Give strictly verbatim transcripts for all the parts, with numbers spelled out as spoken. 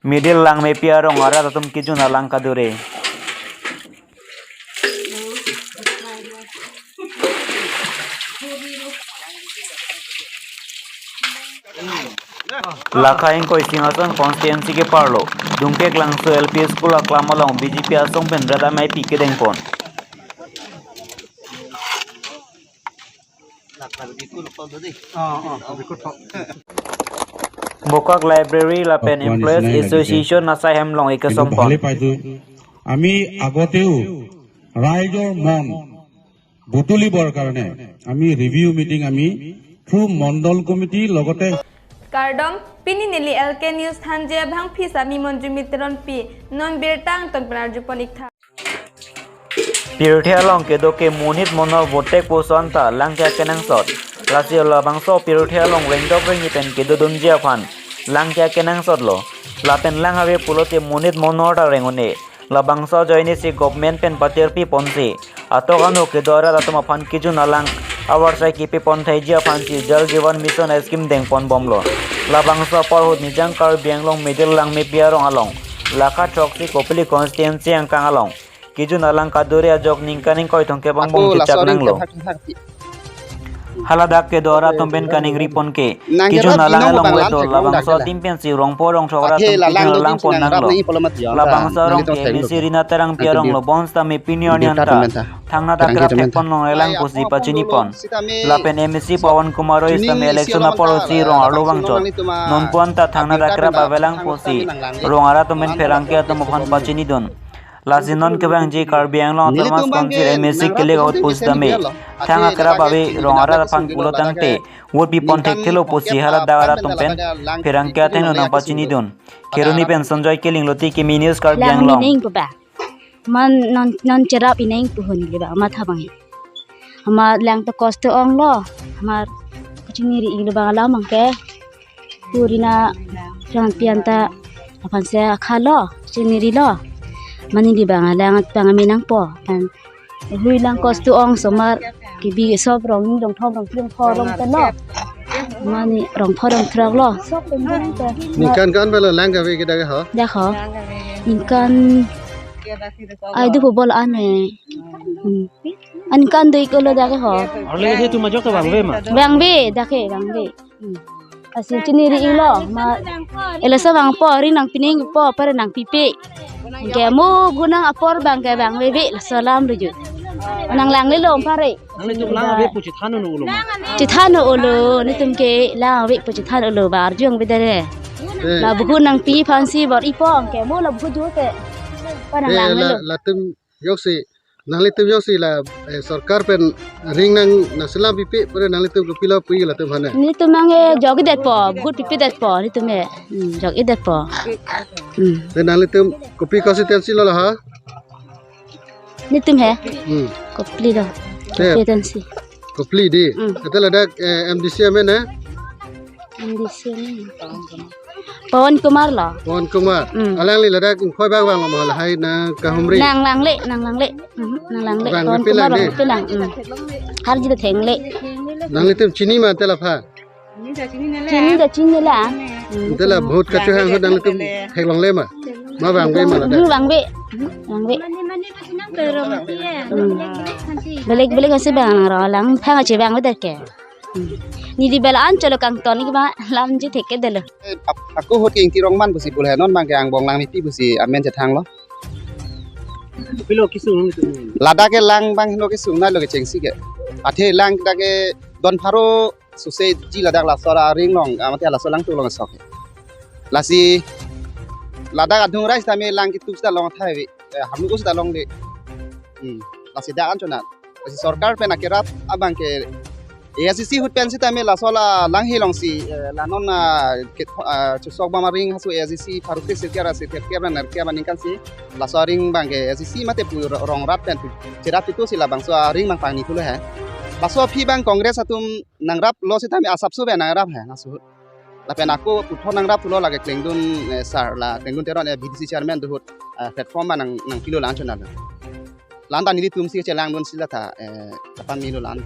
Middle Langmepi arong arat atum kejun alang kadure. Lakha ingkoi Singhason constituency keparlo Dungkeklangso L P School aklam along B J P asong pen rat ameipi kedengpon. Bokak Library lapen Employees Association asai hem along ekesong pon. আমি আগতেও ৰাইজৰ মন বুটলিবৰ কাৰণে আমি review meeting আমি থ্ৰু মণ্ডল কমিটি লগতে Kardom, pini neli L K News thanji abangpi sami Monjumit Teronpi, non birta angton pen arjupon iktha. Pirthe along kedo ke monit monor votek poson ta langke akenangsot. Lasi labangso pirthe along rengdok rengni pen kedodunji aphan langke akenangsotlo. Lapen lang ave pulote monit monor ta reng un-e. Labangso ajoine si government pen patirpi ponsi atok ano kedo arat atum aphan kejun alang avarsai kepi pon thaiji aphansi Jal Jeevan Mission scheme dengpon bomlo. Labangso apor ahut Nijang Karbi Anglong Middle Langmepi arong along lakha throksi Kopili constituency angkang along kejun alang kadure ajok ningkan ingkoi thomkep angbong ako chechak laso ring nanglo. Kethak kethak ti. Haladak kedo arat atum pen kaningri pon ke. Nang kejun alang along wedo labangso adim pensi rongpho rongthrok arat atum kejun alang pon nanglo. Labangso arong ke M A C Rina Terangpi arong lo bonsitame pini arni anta thangnadak kerap thek pon longle lang pusi pachini pon. Lapen M A C Pawan Kumar Roy sitame election apor si rong arlo vangchot. Nonpu anta thangnadak kerap ave lang pusi rong arat atum pen pherangke atum aphan pachinidun. Lasi non kevangji Karbi Anglong Autonomous Council M A C kelek ahut pusitame thang akrap ave rong arat aphan pulo tangte vote pi pon thekthelo pusi haladak arat atum pen pherangke athengno nangpachinidun. Kheroni pen Sanjoy Killing, Loti Kimi News, Karbi Anglong. Lang mining pu ba. Man non non cherap ineng pu huni le ba matha bang. Hamar lang to kosto onglo. Hamar kachiniri ilo bang alam angke. Purina Rangpi anta aphan se akhalo, chinirilo. Mane di bang alang at bang ami nangpo. An hui lang kosto ong osomar kebi sob rong ning rong thom rong phli rong pho rong tenlo. Mane rong pho rong throk lo. Sob pen pen pen. Ningkan kan bela lang kave ke dak ho? Dak ho. Ningkan ai du bol an eh. Hmm. An kan dui kolo dak ho. Arle ke tu majok ta bang ve ma? Bang ve, dak ke bang ve. Hmm. Asi chiniri ilo ma. Elo so bang po, ring nangpining po, pare nangpipe. Ke mo gunang apor bang ke bang veve, laso alam luju. Nang langlelo pare. Nanglitum lang ave pu chethan un-olo ma? Chethan un-olo, netum ke lang ave pu chethan un-olo ba arjung bidare. Eh. La buku nangpi aphansi bor-i po, ke mo la buku jute. Pa nang eh, langlelo. La, latum joksi, nanglitum joksi la, eh, sorkar pen ring nang nangselam pipe, pare nanglitum kopilo pu-i latum hane. Netum nang eh jok-i detpo, buku pipe detpo, netum eh. Hmm, jok-i detpo. Hmm. Te nanglitum kopi constituency lo la ha? Netum he? Hmm. Kopili lo. Te. Kopili atensi. Kopili di. Hmm. Ete ladak, eh, M D C M N eh? M D C M N. Pawan Kumar lo. Pawan Kumar. Hmm. Alangli ladak ingkoi bak vanglo ma lahai nang kahumri. Nang langle, nang langle. Hmm, nang langle. Bang Pawan Kumar pilang di. Bang pilang. Hmm. Harji ta thengle. Nanglitum chini ma ante laphan? Chini ta chinine la. Hmm. Ante la vote kachohang ahut nanglitum theklongle ma? Ma vangve ma ladak? Hmm, vangve. Hmm, vangve. Hmm. Belek belek asi bang nang ro lang phang achi vangve dak ke. Hmm. Neli bela an cholo kangton ke ba lam ji thek ke delo. Eh, ap-, ako ahut ke Ingti Rongman pusi pul he non bang ke angbong Langmepi pusi amen chethanglo. Pilo kesung nang itu. Ladak ke lang bang heno kesung na lo kechengsi ke. Athe lang dak ke don pharo suse ji ladak laso aring along, ah, mate laso alangtum along sok. Lasi ladak adung rai sitame lang ketu sita long thai ve, eh, hamu sita longle. Hmm. Lasi dak an chonat. Lasi sorkar pen akerap abang ke A S D C ahut pen sitame laso la langhe alongsi, eh, la non, ah, ke, ah, chusok bam aring haso A S D C pharo kre sirkep ra sirkep kep ra nerkep aningkan si laso aring bang ke A S D C mate pu ro-, rong rat pen pu cherap itu si labangso aring bang pangni thulo he. Laso aphi bang Congress atum nangraplo sitame asapso pen nangrap he laso ahut. Lapen ako puthot nangrap thulo lake Klengdun, eh, sir la Klengdun Teron, eh, V D C chairman ahut, eh, platform ma nang, nangpilo la-an chonat. La-an ta nelitum si chelangdun si la tha, eh, kapan milo la-an.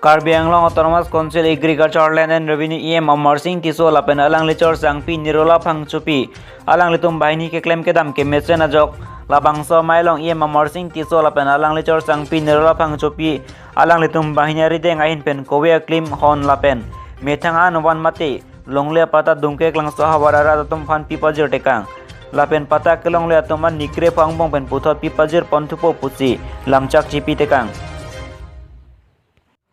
Karbi Anglong Autonomous Council Agriculture, Land and Revenue E M Amarsing Tisso lapen alangli chor sangpi Nirola Phangchopi, alanglitum banghini keklem kedam kemesen ajok, labangso amei along E M Amarsing Tisso lapen alangli chor sangpi Nirola Phangchopi, alanglitum banghini arideng ahin pen kove aklim hon lapen methang an van mate longle apatta Dongkeklangso ahavar arat atum aphan pi pajir tekang. Lapen patta kelongle atum an nikre phangbong pen puthot pi pajir ponthupo pusi lamchak chipi tekang.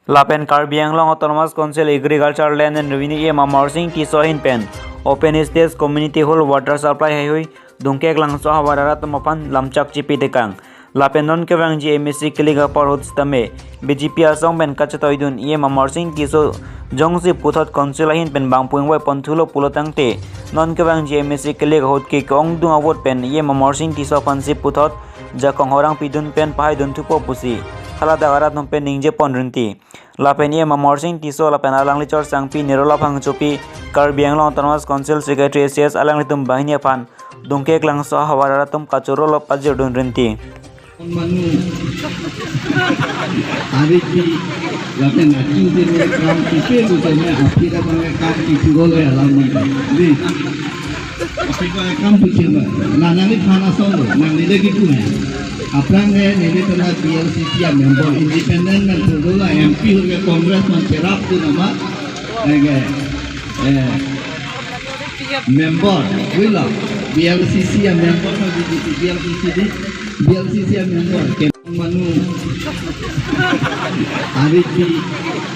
Lapen Karbi Anglong Autonomous Council Agriculture, Land and Revenue E M Amarsing Tisso ahin pen open stage community hall water supply haihui Dongkeklangso ahavar arat atum aphan lamchak chipi tekang. Lapen non kevangji M A C kilik apor ahut sitame B J P asong pen kachetoidun E M Amarsing Tisso jongsi puthot council ahin pen bangphu ingvoi ponthulo pulo tangte, non kevangji M A C kilik ahut ke ke-ongdung avote pen E M Amarsing Tisso aphansi puthot jakong horang pidun pen pahaidunthupo pusi haladak arat atum pen ningje pon rinti. Lapen E M Amarsing Tisso lapen alangli chor sangpi Nirola Phangchopi, Karbi Anglong Autonomous Council Secretary A C S, alanglitum banghini aphan Dongkeklangso ahavar arat atum kachoro lo pajirdun rinti. Manu. Hari ki, lapen achu de me kam kike lu de me aphi da bang kam ki puro le alam mandi. Di. Aphi ka kam pu chema. Na nangli khana song lo, nangli le ki pu hai. Aphrang ke neli tana B L C C a member, independent man puro la M P ho ke Congress man cherap tu nama. Ege. Eh. Member, wila, B L C C a member na B J P, B L C C di, B L C C a member, ke manu, hari ki,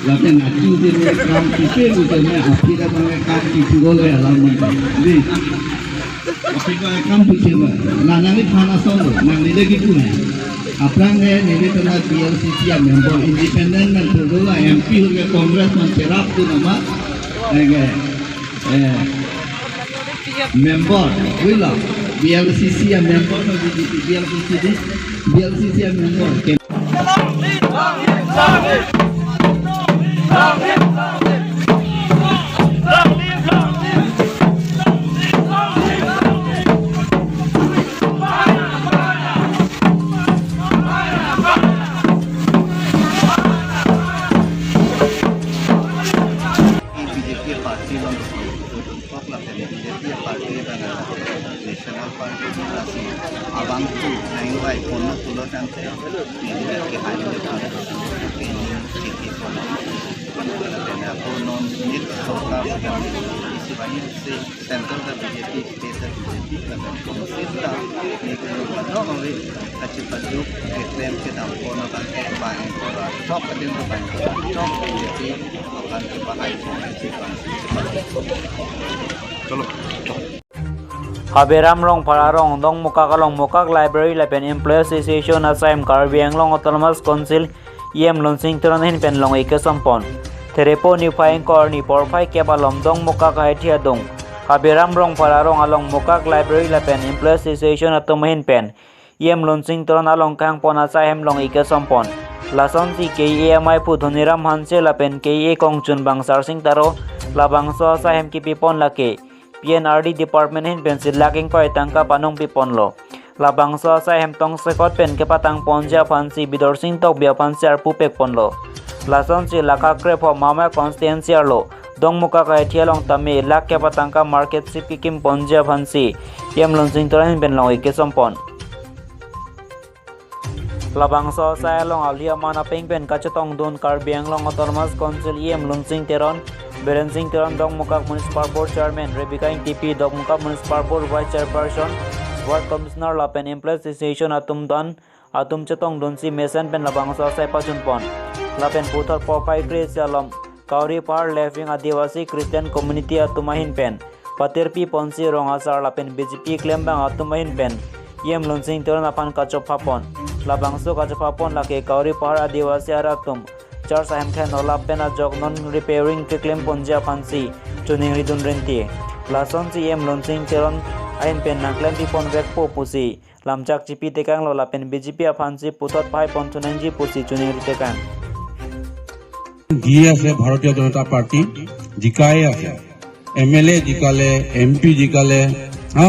lapen achu de me kam kike lu de me aphi da bang kam ki puro le alam mandi. Di. Aphi ka kam pu chema, na nangli khana song lo, nangli le ki pu hai. Aphrang ke neli tana B L C C a member, independent man puro la M P ho ke Congress man cherap tu nama. Ege. Eh, member, wila, B L C C a member na B J P, B L C C di, B L C C a member. Ke B J P party along kok lapen B J P party abang National Party lasi abang tu nang vai pon pulo tangte neli ke hai le pon ke ni chiti pon lapen ako non nit sorkar isi banyak si central ta B J P, state ta B J P lapen council ta ni ko mano ave kachipaduk keklem kedam pon abang ke bang ko ra chok adin ko bang ko ra chok B J P akan kepahai pon si bang. Chalo. Haberam Rongphar arong Dongmukak along Mukak Library lapen Employees Association asai hem Karbi Anglong Autonomous Council E M Lunsing Teron ahin pen long-ik kesompon. Therepo niphai ingkoi arni porphai kep alom Dongmukak ahethi adung Haberam Rongphar arong along Mukak Library lapen Employees Association atum ahin pen E M Lunsing Teron along kehangpon asai hem long-ik kesompon. Lasonsi K A A amei aphu Dhoniram Hanse lapen K A A kongchunbang Sarsing Taro labangso asai hem kipipon lake P N R D department ahin pensi lakh ingkoi tangka panong piponlo. Labangso asai hem tongsekot pen kepatang ponji aphansi Bidorsing Tokbi aphansi arpu pekponlo. Lasonsi lakha krepho Mamaya constituency arlo Dongmukak ahethi along tame lakh kep atangka market sip kikim ponji aphansi E M Lunsing Teron ahin pen long-ik kesompon. Labangso asai along ali aman apeng pen kachetongdun Karbi Anglong Autonomous Council E M Lunsing Teron, Biren Sing Teron, Dongmukak Municipal Board Chairman Rebecca Ingtipi, Dongmukak Municipal Board Vice Chairperson, Ward Commissioner lapen Employees Association atum don atum chetongdunsi mesen pen labangso asai pajutpon. Lapen puthot porphai kre-isi alom Kauri Pahar Left Wing Adivasi Christian Community atum ahin pen patirpi ponsi rong asar lapen B J P klembang atum ahin pen E M Lunsing Teron aphan kachophapon. Labangso kachophapon lake Kauri Pahar Adivasi arat atum church ahem khen olap pen ajok non repairing keklem ponji aphansi choningridun rinti. Lasonsi E M Lunsing Teron ahin pen nangklem pipon vekpo pusi lamchak chipi tekanglo lapen B J P aphansi puthot pahai ponthu nangji pusi choningri tekang. জিয়ে আছে ভাৰতীয় জনতা পাৰ্টি, জিকাই আছে, M L এ জিকালে, M P জিকালে, হা?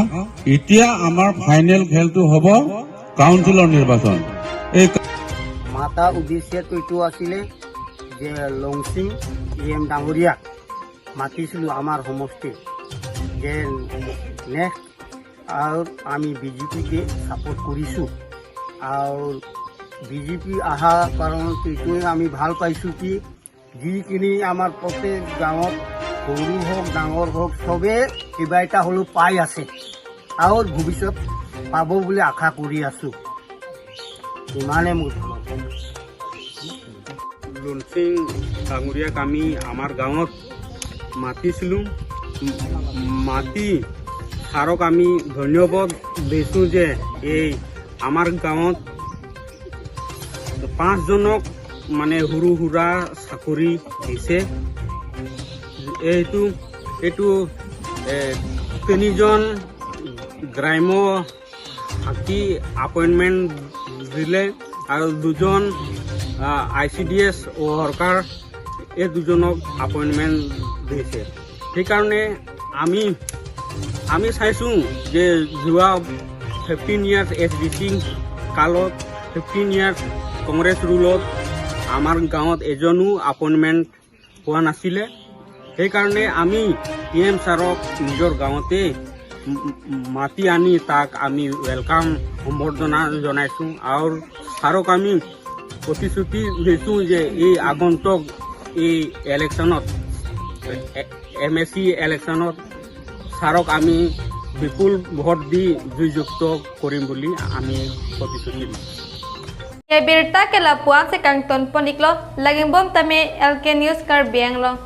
এতিয়া আমাৰ ফাইনেল খেলটো হ'ব কাউন্সিলৰ নিৰ্বাচন। এই মাতা উদ্দেশ্যটো এইটো আছিলে যে লংচিং ই এম ডাঙৰীয়াক মাতিছিলো আমাৰ সমষ্টি যে নেক্সট আৰু আমি বিজেপিকে ছাপোৰ্ট কৰিছো। আৰু বিজেপি অহা কাৰণত এইটোৱে আমি ভাল পাইছো কি যিখিনি আমাৰ প্ৰত্যেক গাঁৱত সৰু হওক ডাঙৰ হওক সবে কিবা এটা হ'লেও পাই আছে আৰু ভৱিষ্যত পাব বুলি আশা কৰি আছো। ইমানে মোৰ ফালৰ পৰা। লংচিং ডাঙৰীয়াক আমি আমাৰ গাঁৱত মাতিছিলো। মাতি ছাৰক আমি ধন্যবাদ দিছো যে এই আমাৰ গাঁৱত পাঁচজনক মানে সৰু সুৰা চাকৰি দিছে। এইটো এইটো এ, তিনিজন গ্ৰাম্য হাতী এপইণ্টমেণ্ট দিলে আৰু দুজন I C D S worker, এই দুজনক এপইণ্টমেণ্ট দিছে। সেইকাৰণে আমি আমি চাইছো যে যোৱা fifteen years S D C কালত, ফিফটিন ইয়াৰ্ছ কংগ্ৰেছ ৰুলত আমাৰ গাঁৱত এজনো এপইণ্টমেণ্ট পোৱা নাছিলে। সেইকাৰণে আমি ই এম ছাৰক নিজৰ গাঁৱতে ম- ম- মাতি আনি তাক আমি ৱেলকাম সম্বৰ্ধনা জনাইছো আৰু ছাৰক আমি প্ৰতিশ্ৰুতি দিছো যে এই আগন্তুক এই ইলেকশ্যনত এম এ চি ইলেকশ্যনত ছাৰক আমি বিপুল ভোট দি জয়যুক্ত কৰিম বুলি আমি প্ৰতিশ্ৰুতি দিছো। Birta ke lapu-an si kangton pon-iklo, laging bom tame L K News Karbi Anglong.